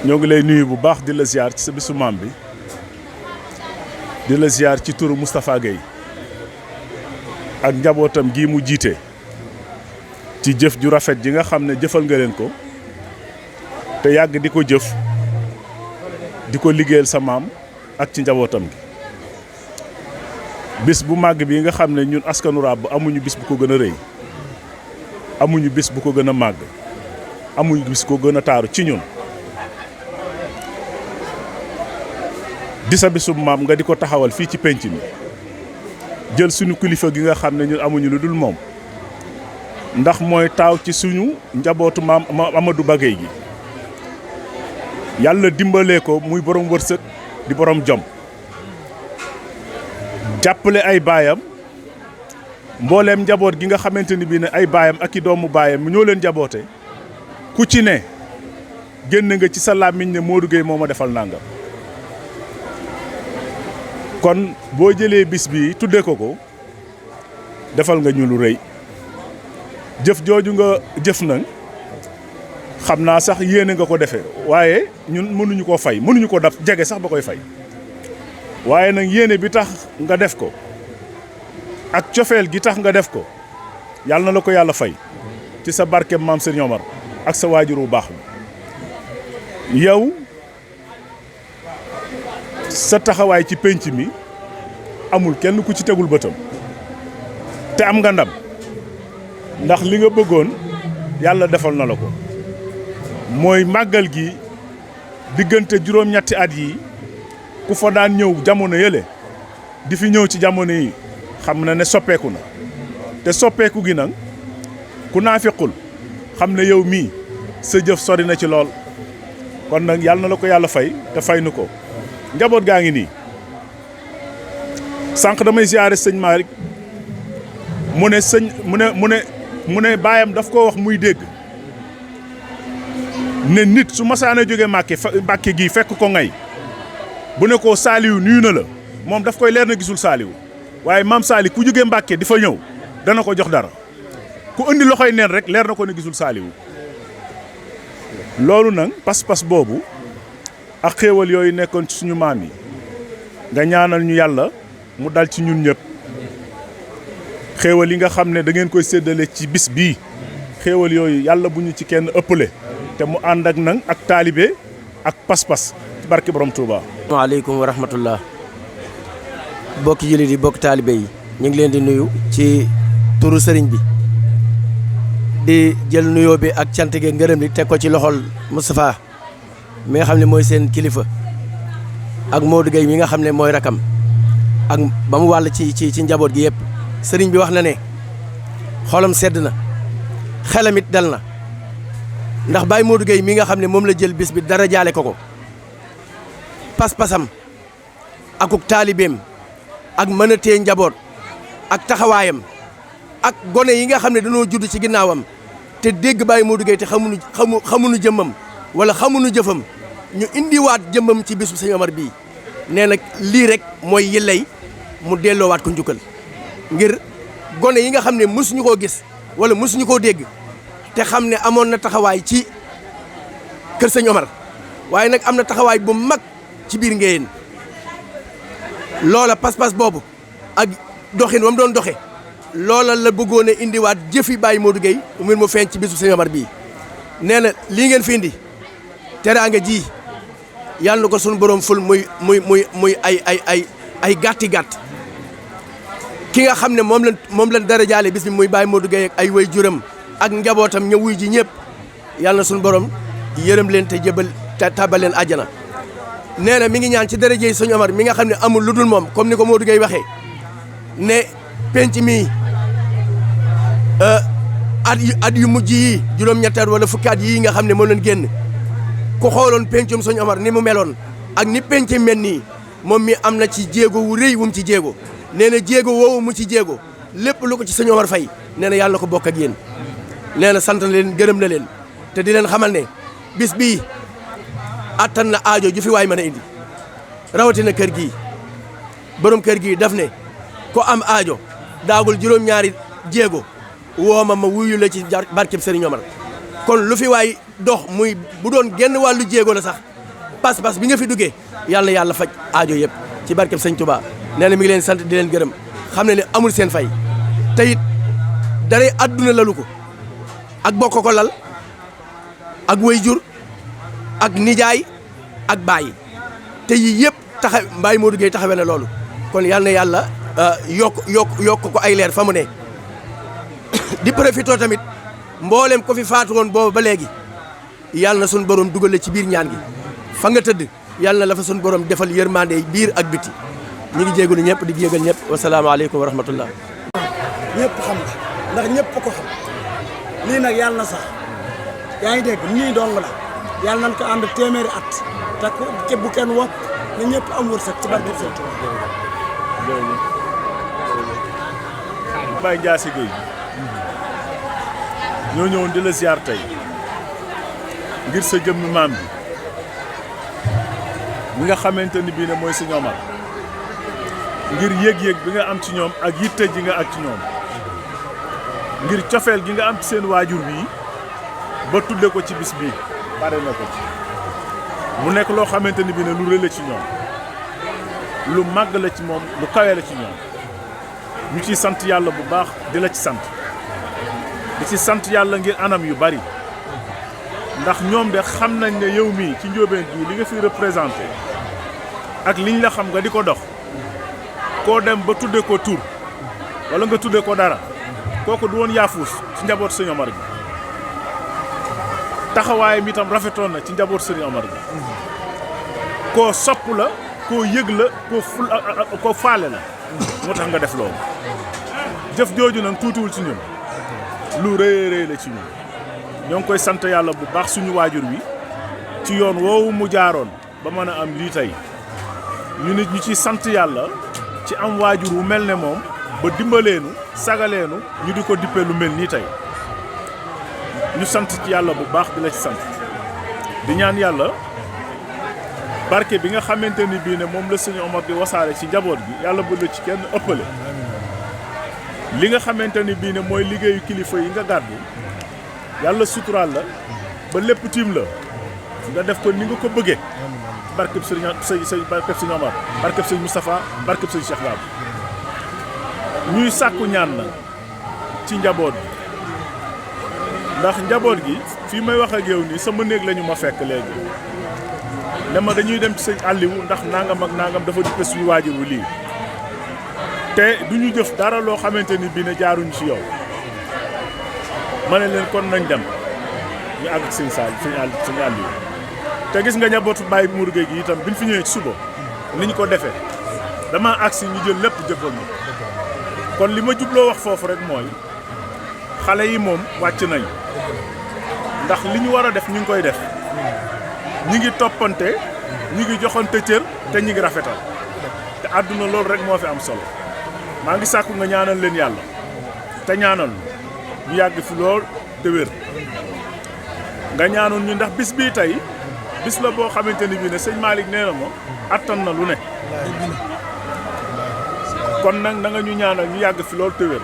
ñoo ngi lay nuyu bu baax di la ziar ci sa bisu maam bi di la ziar ci turu Moustapha Gueye ak njabootam gii mu jiite ci jëf ju rafet ji nga xam ne jëfal nga leen ko te yàgg di ko jëf di ko liggéeyal sa maam ak ci njabootam gi bis bu màgg bi nga xam ne ñun askanu Rabb amuñu bis bu ko gën a rëy amuñu bis bu ko gën a màgg amuñu bis ko gën a taaru ci ñun di sa bisu maam nga di ko taxawal fii ci penc mi jël suñu kilifa gi nga xam ne ñun amuñu lu dul moom ndax mooy taaw ci suñu njabootu maam Amadou Ba Gueye gi yàlla dimbalee ko muy borom wërsëg di borom jom jàppale ay baayam mbooleem njaboot gi nga xamante ni bii ne ay baayam ak i doomu baayam ñoo leen jaboote ku ci ne génn nga ci sa làmmiñ ne Modou Gueye moo ma defal nangam kon boo jëlee bis bi tuddee ko defal nga ñu lu rëy jëf jooju nga jëf nag xam naa sax yéene nga ko defee waaye ñun mënuñu koo fay mënuñu ko daf jege sax ba koy fay waaye nag yéene bi tax nga def ko ak cofeel gi tax nga def ko yàlla na la ko yàlla fay ci sa barke maam Serigne Omar ak sa waajur bu baax bi yow sa taxawaay ci penc mi amul kenn ku ci tegul bëtam te am nga ndam ndax li nga bëggoon yàlla defal na la ko mooy màggal gi diggante juróom-ñetti at yi ku fa daan ñëw jamono yële di fi ñëw ci jamono yi xam na ne soppeeku na te soppeeku gi nag ku naafiqul xam ne yow mii sa jëf sori na ci lool kon nag yàlla na la ko yàlla fay te fay nu ko njaboot gaa ngi nii sànq damay ziare sëñ Malick mu ne baayam daf ko wax muy dégg ne nit su masaana jóge Mbàkke gii fekk ko ngay bu ne ko Saaliw nuyu na la moom daf koy leer na gisul Saaliw waaye maam Saali ku jóge Mbàkke di fa ñëw dana ko jox dara ku indi loxoy neen rek leer na ko ne gisul Saaliw loolu nag pas-pas boobu ak xéewal yooyu nekkoon ci suñu maam yi nga ñaanal ñu yàlla mu dal ci ñun ñëpp xéewal yi nga xam ne da ngeen koy séddale ci bis bii xéewal yooyu yàlla bu ñu ci kenn ëppale te mu ànd ak nag ak taalibe ak pas-pas ci barke borom Touba. waaleykum wa rahmatullah bokki jullit yi bokki taalibe yi ñu ngi leen di nuyu ci turu sëriñ bi di jël nuyoo bi ak cant gi ngërëm li teg ko ci loxol Moustapha mi nga xam ne mooy seen kilifa ak Modou Gueye mi nga xam ne mooy rakam ak ba mu wàll ci njaboot gi yëpp sëriñ bi wax na ne xolam sedd na xelam it dal na ndax Baye Modou Gueye mi nga xam ne moom la jël bis bi dara jaale ko pas-pasam akuk taalibeem ak mën a tee njaboot ak taxawaayam ak gone yi nga xam ne dañoo judd ci ginnaawam te dégg Baye Modou Gueye te xamuñu jëmmam wala xamuñu jëfam ñu indiwaat jëmmam ci bisu sëñ Omar bii nee na lii rek mooy yillay mu delloowaat ko njukkal ngir gone yi nga xam ne mësuñu koo gis wala mësuñu koo dégg te xam ne amoon na taxawaay ci kër sëñ Omar waaye nag am na taxawaay bu mag ci biir Ngéyeen loola pas-pas boobu ak doxin wa mu doon doxe loola la bëggoon a indiwaat jëfi Baye Modou Gueye mu mu feeñ ci bisu sëñ Omar bii nee na lii ngeen fi indi teraanga ji yàlla na ko suñu borom ful muy ay gàtt ki nga xam ne moom lañ dara jaale bis bi muy Baye Modou Gueye ak ay way juram ak njabootam ña wuy ji ñëpp yàlla na suñu borom yërëm leen te jëbal tabal leen àjjana nee na mi ngi ñaan ci daraje sëñ Omar mi nga xam ne amul lu dul moom comme ni ko Modou Gueye waxee ne penc mi at yu mujj yi juróom-ñettaat wala fukki at yii nga xam ne moom leen génn ku xooloon pencum sëñ Omar ni mu meloon ak ni penc mel nii moom mi am na ci jéego wu rëy wu mu ci jéego nee na jéego woowu mu ci jéego lépp lu ko ci sëñ Omar fay nee na yàlla na ko bokk ak yéen nee na sant na leen gërëm na leen te di leen xamal ne bis bii attan na aajo ju fi waay mën a indi rawatina kër gii borom kër gii daf ne ko am aajo daagul juróom-ñaari jéego woo ma wuyu la ci barkeb Serigne Omar kon lu fi waay dox muy bu doon genn wàllu jéego la sax pas-pas bi nga fi duggee yàlla yàlla faj aajo yëpp ci barkeb sëñ Touba nee na mi ngi leen sant di leen gërëm xam ne ne amul seen fay te it daray àdduna lalu ko ak bokk ko lal ak waajur ak nijaay ak baay te yii yëpp taxa Baye Modou Gueye taxawee na loolu kon yal na yàlla yokk ko ay leer fa mu ne di profité tamit mboolem ko fi faatu woon boobu ba léegi yàlla na suñu borom dugal ci biir ñaan gi fa nga tëdd yàlla na la fa suñu borom defal yërmande biir ak biti ñu ngi jégalu ñëpp di jégal ñëpp wasalaamaaleykum wa rahmatullah. ñëpp xam nga ndax ñëpp ko xam lii nag yàlla na sax yaa ngi dégg ñii dong la yàlla nañ ko ànd téeméeri at te ku bu kenn wopp na ñëpp am wërsëg ci barke Sëñ Tuubaa. Baye Ndiassy Gueye ñoo ñëwoon di la ziar tey ngir sa jëmmi maam bi mi nga xamante ni bii ne mooy Sëñ Omar ngir yëg-yëg bi nga am ci ñoom ak yitte ji nga ak ci ñoom ngir cofeel gi nga am ci seen waajur bii ba tudde ko ci bis bii pare na ko ci mu nekk loo xamante ni bii ne lu rëy la ci ñoom lu màgg la ci moom lu kawe la ci ñoom ñu ciy sant yàlla bu baax di la ci sant di ci sant yàlla ngir anam yu bari ndax ñoom de xam nañ ne yow mii ci njóobeen bii li nga fi représenté ak liñ la xam nga di ko dox koo dem ba tudde ko tur wala nga tudde ko dara kooku du woon yaafuus ci njaboot Sëñ Omar bi taxawaayam itam rafetoon na ci njaboot Sëñ Omar bi koo sopp la koo yëg la koo faale la moo tax nga def loolu jëf jooju nag tuutiwul ci ñun lu rëy rëy la ci ñun ñoo ngi koy sant yàlla bu baax suñu waajur wi ci yoon woowu mu jaaroon ba mën a am lii tey ñu nit ñu ci sant yàlla ci am waajur wu mel ne moom ba dimbaleenu sagaleenu ñu di ko dippee lu mel nii tey ñu sant ci yàlla bu baax di la ci sant di ñaan yàlla barke bi nga xamante ni bii ne moom la Sëñ Omar di wasaare ci njaboot gi yàlla bu la ci kenn ëppale li nga xamante ni bii ne mooy liggéeyu kilifa yi nga gàddu yàlla suturaal la ba lépp tiim la nga def ko ni nga ko bëggee barkeb barkeb Sëñ Omar barkeb Sëñ Moustapha barkeb Sëñ Cheikh Bab ñuy sàkku ñaan na ci njaboot gi ndax njaboot gi fii may wax ak yow nii sama néeg la ñu ma fekk léegi ne ma dañuy dem ci Sëñ Aliou ndax nangam ak nangam dafa dippe suñu waajur wu lii te du ñu jëf dara loo xamante ni bii ne jaaruñu ci yow ma ne leen kon nañ dem ñu àgg ak Sëñ Aliou te gis nga njabootu Baye Modou Gueye gi itam biñ fi ñëwee ci suba ni ñu ko defee dama agsi ñu jël lépp jëppal ma kon li ma jubloo wax foofu rek mooy xale yi moom wàcc nañ ndax li ñu war a def ñu ngi koy def ñi ngi toppante ñi ngi joxante cër te ñi ngi rafetal te àdduna loolu rek moo fi am solo maa ngi sàkku nga ñaanal leen yàlla te ñaanal ñu yàgg fi lool te wér nga ñaanoon ñu ndax bis bii tey bis la boo xamante ni bii ne sëñ Malick nee na ma attan na lu ne kon nag na nga ñu ñaanal ñu yàgg fi lool te wér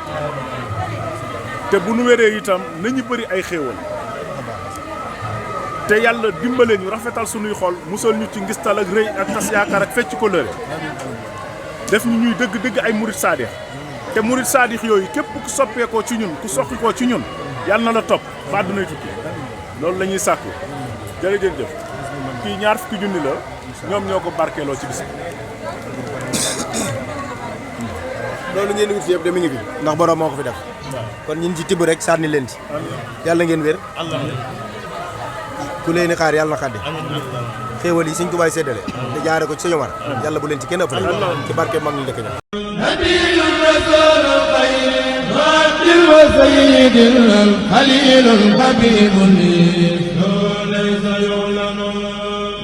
te bu nu wéree itam nañu bëri ay xéewal te yàlla dimbale ñu rafetal sunuy xol musal ñu ci ngistal ak rëy ak tas yaakaar ak fecc ko lëre def ñu ñuy dëgg-dëgg ay murit saadix te murit saadix yooyu képp ku soppeekoo ci ñun ku soqi koo ci ñun yàlla na la topp ba àddunay tukki loolu la ñuy sàkku jërëjëf kii ñaar fukki junni la ñoom ñoo ko barkeeloo ci bis loolu ngeen wut yëpp de mi ngi fi ndax borom moo ko fi def kon ñun ci tibb rek sànni leen ci yàlla ngeen wér ku leen di xaar yàlla na xaddi xéewal yi Sëñ Tuubaa séddale te jaare ko ci Sëñ Omar yàlla bu leen ci kenn ëppale ci barke mag ñu dëkk ña nabiyul rasulul xayr mu'addil wa sayyidil xalilul habibul laysa yulanu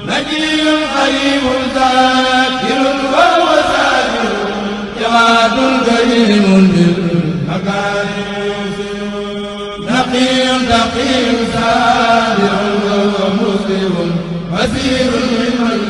nabiyul xarimul zakirul wa wasakirul jawadul karimun bil makarim نقي تقي سابع ومسلم وزير من